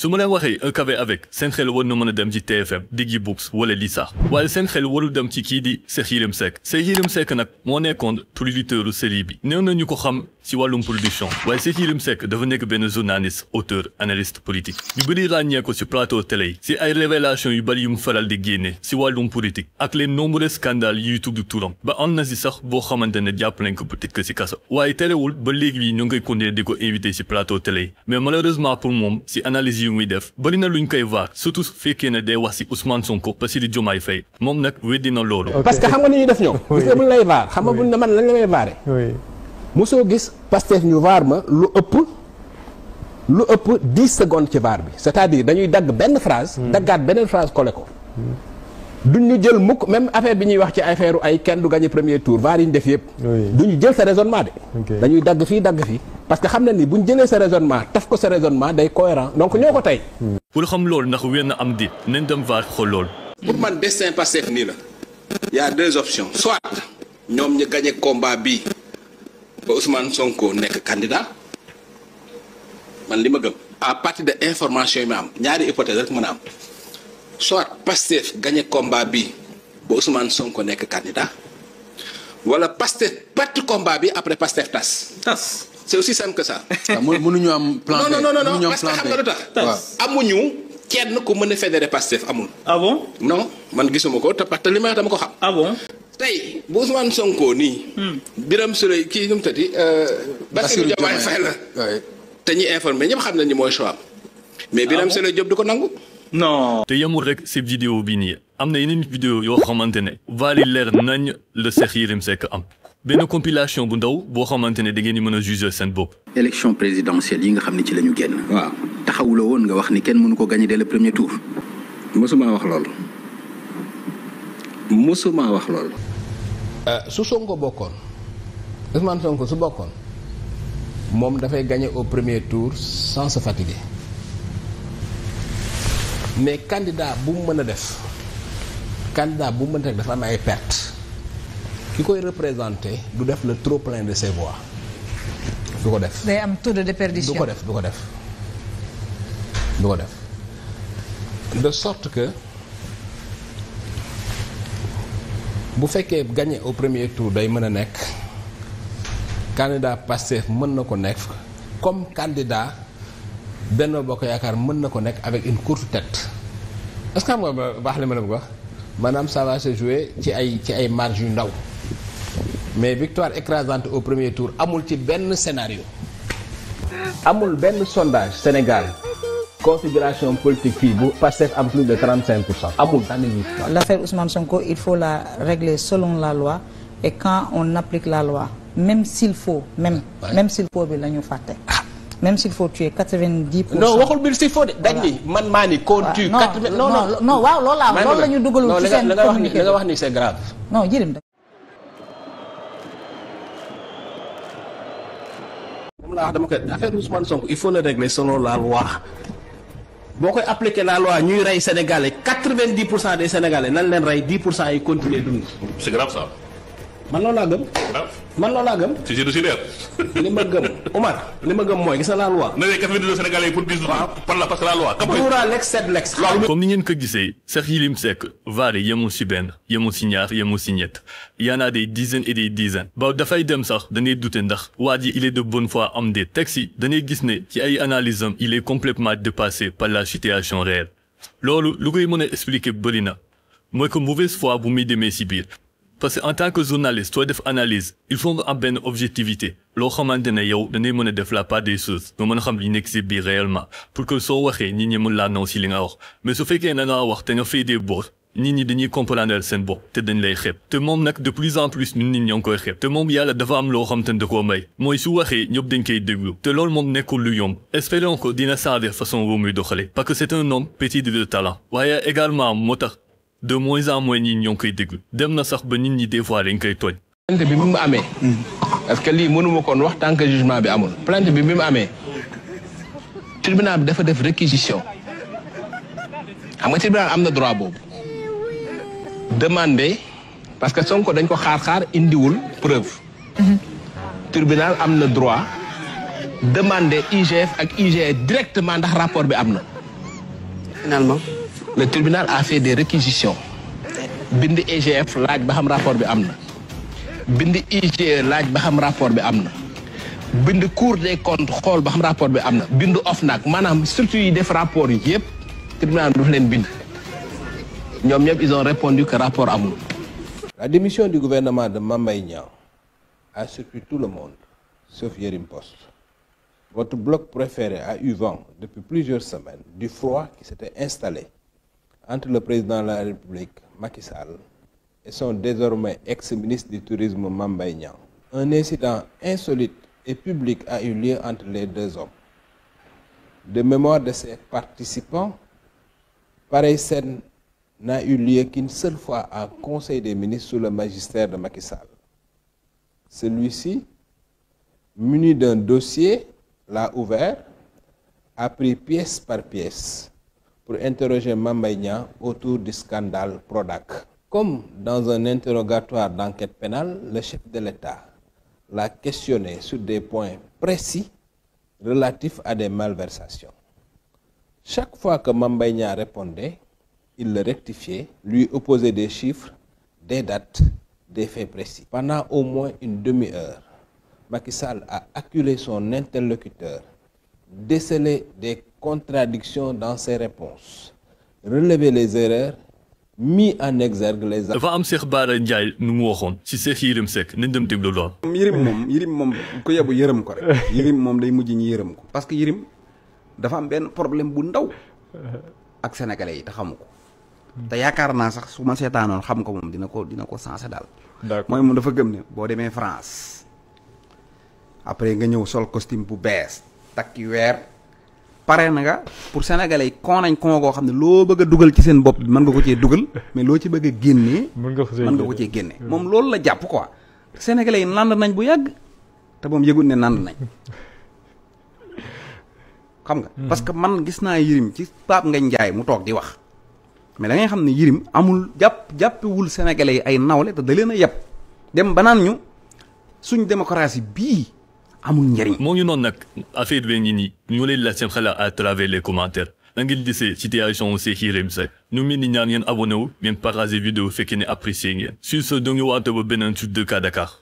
su ma leen waxee un café avec seen xel war na mën a dem ci TFM Diggi Books wala Lisa waaye seen xel warul dem ci kii di Cheikh Yérim Seck Cheikh Yérim Seck nag moo nekkoon producteuru série bi néew na ñu ko xam ci wàllum production waaye Cheikh Yérim Seck dafa nekk benn journaliste auteur analyste politique ñu bëri ràññee ko ci plateau télé yi ci ay révélation yu bëri yu mu faral di génne ci wàllum politique ak les nombreux scandales yuy tudd turam ba am na ci sax boo xamante ne jàpp nañ ko peut-être que ci kaso waaye terewul ba léegi ñu ngi koy continuer di ko invité ci plateau télé yi mais malheureusement pour moom ci analyse yu muy def bëri na luñ koy vaar surtout su fekkee ne day wax ci Ousmane Sonko ba ci di Diomaye Faye moom nag weddi na loolu. parce que xam nga ni ñuy def ñoom. gis nga buñ lay vaar xam nga buñ ne man lañ la may vaare. mosoo gis Pastef ñu vaar ma lu ëpp 10 secondes ci vaar bi c'est-à-dire dañuy dagg benn phrase. daggaat beneen phrase collé ko. duñ ñu jël mukk même affaire bi ñuy wax ci affaire ay kenn du gagné premier tour vaar yi ñu def yëpp. duñu jël sa raisonnement de. dañuy dagg fii dagg fii. parce que xam na ni buñ jëlee sa raisonnement taf ko sa raisonnement day cohérent donc ñoo ko tey. pour xam loolu ndax wér na am di nañ dem vaar xool loolu. pour man destin Pastef nii la. y a deux options soit ñoom ñu gagné combat bi ba Ousmane Sonko nekk candidat man li ma gëm. à partir de information yi ma am ñaari hypothèse rek mën a am soit Pastef gagné combat bi ba Ousmane Sonko nekk candidat wala Pastef perte combat bi après Pastef tas. c'est aussi simple que ça. mënuñu am plan B. non parce que xam nga lu tax. amuñu kenn ku mën a fédérer Pastef amul. ah bon. non man gisuma ko te parce que li may wax dama ko xam. ah bon. tey bu Ousmane Sonko nii. Birame Souleye kii nu mu tëddi. Bassirou Diomaye Faye la. te ñi informé ñëpp xam nañ ni mooy choix am. mais Birame Souleye Diop du ko nangu. non. te yemul rek ci vidéo bi nii am na yeneen vidéo yoo xamante ne vaali leer nañ la Cheikh Yérim Seck am benn compilation bu ndaw boo xamante ne da ngeen di mën a juger seen bopp. élection présidentielle yi nga xam ne ci la ñu génn. waaw taxawuloo woon nga wax ni kenn mënu ko gagner dès le premier tour. mosuma wax loolu. su Sonko bokkoon Ousmane Sonko su bokkoon moom dafay gagner au premier tour sans se fatiguer mais candidat bu mu mën a def dafa am ay perte ki koy représenter du def le trop plein de ses voix du ko def. day am taux de déperdition. du ko def de sorte que bu fekkee gagné au premier tour day mën a nekk candidat Pastef mën na ko nekk comme candidat Benno Bokk Yaakaar mën na ko nekk avec une courte tête est-ce que xam nga baax li ma la bëgg wax maanaam ça va se jouer ci ay marge yu ndaw mais victoire écrasante au premier tour amul ci benn scénario amul benn sondage Sénégal configuration politique fii bu Pastef am plus de 35% amul tànn ñi. L'affaire Ousmane Sonko il faut la régler selon la loi et quand on applique la loi même s'il faut même s'il faut bi la ñu fàtte. même s'il faut tuer 90%. non waxul bi s'il faut de dañ ni man maa ni qu'on tue 80. non waaw loolu la ñu dugalul ci seen communiqué li nga wax ni c'est grave. non Yérim. moom laa wax dama koy affaire Ousmane Sonko il faut le régler selon la loi. boo koy appliquer la loi ñuy rey Sénégalais 90% des Sénégalais nan leen rey 10% yi continuer dund. c'est grave ça. man loolu laa gëm. man loolu laa gëm. c'est génocidaire. li ma gëm Omar li ma gëm mooy gis na la loi. na les 92 Sénégalais yi pour 10 parce que la loi. Pourra l'excès de l'ex. comme ni ngeen ko gisee Cheikh Yérim Seck vaari yemul ci benn yemul ci ñaar yemul ci ñett y en a des dizaines et des dizaines ba dafay dem sax da ngay douter ndax waa ji il est de bonne foi am des textes yi da ngay gis ne ci ay analyses am il est complètement dépassé par la situation réelle loolu lu koy mën a expliquer bëri na mooy que mauvaise foi bu muy demee ci biir. parce que en tant que journaliste sooy def analyse il faut nga am benn objectivité loo xamante ne yow danay mën a def la part des choses nga mën a xam li nekk ci biir réellement pour que soo waxee nit ñi mën laa naw ci li nga wax mais su fekkee na nga wax te nga féetee boor nit ñi dañuy comprendre seen bopp te dañ lay xeeb te moom nag de plus en plus nit ñoo ngi koy xeeb te moom yàlla dafa am loo xam te ne da koo may mooy su waxee ñëpp dañ koy déglu te loolu moom nekkul lu yomb espérons que dina changer façon bu muy doxalee parce que c'est un homme pétri de talent waaye également moo tax de moins en moins ñi ñoo ngi koy déglu dem na sax ba nit ñi des fois dañ koy tooñ. plainte bi mu amee. parce que lii mënuma koon wax tant que jugement bi amul. plainte bi mu amee tribunal bi dafa def réquisition xam nga tribunal am na droit boobu demander parce que Sonko dañ ko xaar indiwul preuve. tribunal am na droit demander IGF ak IGE directement ndax rapport bi am na. Finalement, le tribunal a fait des réquisitions. bind IGF laaj ba xam rapport bi am na. bind IGE laaj ba xam rapport bi am na. bind Cour des comptes xool ba xam rapport bi am na. bind OFNAC maanaam structure yi def rapport yi yëpp tribunal daf leen bind. ñoom ñëpp ils ont répondu que rapport amul. La démission du gouvernement de Mame Mbaye Niang a surpris tout le monde, sauf Yerim Post. Votre bloc préféré a eu vent depuis plusieurs semaines du froid qui s'était installé entre le président de la République, Macky Sall, et son désormais ex-ministre du Tourisme, Mame Mbaye Niang. Un incident insolite et public a eu lieu entre les deux hommes. De mémoire de ses participants, pareille scène n'a eu lieu qu'une seule fois en Conseil des ministres sous le magistère de Macky Sall. Celui-ci, muni d'un dossier, l'a ouvert, a pris pièce par pièce pour interroger Mame Mbaye Niang autour du scandale Prodac. Comme dans un interrogatoire d'enquête pénale, le chef de l'État l'a questionné sur des points précis relatifs à des malversations. Chaque fois que Mame Mbaye Niang répondait, il le rectifiait, lui opposait des chiffres, des dates, des faits précis. Pendant au moins une demi-heure, Macky Sall a acculé son interlocuteur, décelé des contradictions dans ses réponses, relevé les erreurs, mis en exergue les actes. dafa am Cheikh Bara Ndiaye nu mu waxoon ci Cheikh Yérim Seck nañ dem déglu lool. Yérim moom ko yebu yërëm ko rek. Yérim moom day mujj ñu yërëm ko. parce que Yérim dafa am benn problème bu ndaw ak sénégalais yi te xamu ko. te yaakaar naa sax su ma seetaanoon xam ko moom dina ko sensé daal. mooy moom dafa gëm ne boo demee France après nga ñëw sol costume bu bees takki weer pare na nga pour sénégalais yi koo nañ koo goo xam ne loo bëgg a dugal ci seen bopp bi mën nga ko cee dugal mais loo ci bëgg a génnee mën nga ko cee génne moom loolu la jàpp quoi sénégalais yi nand nañ bu yàgg te moom yëgul ne nand nañ xam nga parce que man gis naa Yérim ci Pape Ngagne Ndiaye mu toog di wax mais da ngay xam ne Yérim amul jàppewul sénégalais yi ay nawle te da leen a yeb dem ba naan ñu suñ démocratie bii amul njëriñ. moo ngi noonu nag affaire bi ngi nii ñu leen la seen xalaat à travers les commentaires da ngeen gisee situation Cheikh Yérim Seck ñu mel ni ñaan ngeen abonné wu ngeen partager vidéo fekkee ne apprécier ngeen sur ce dañu waate ba beneen sur 2K Dakar.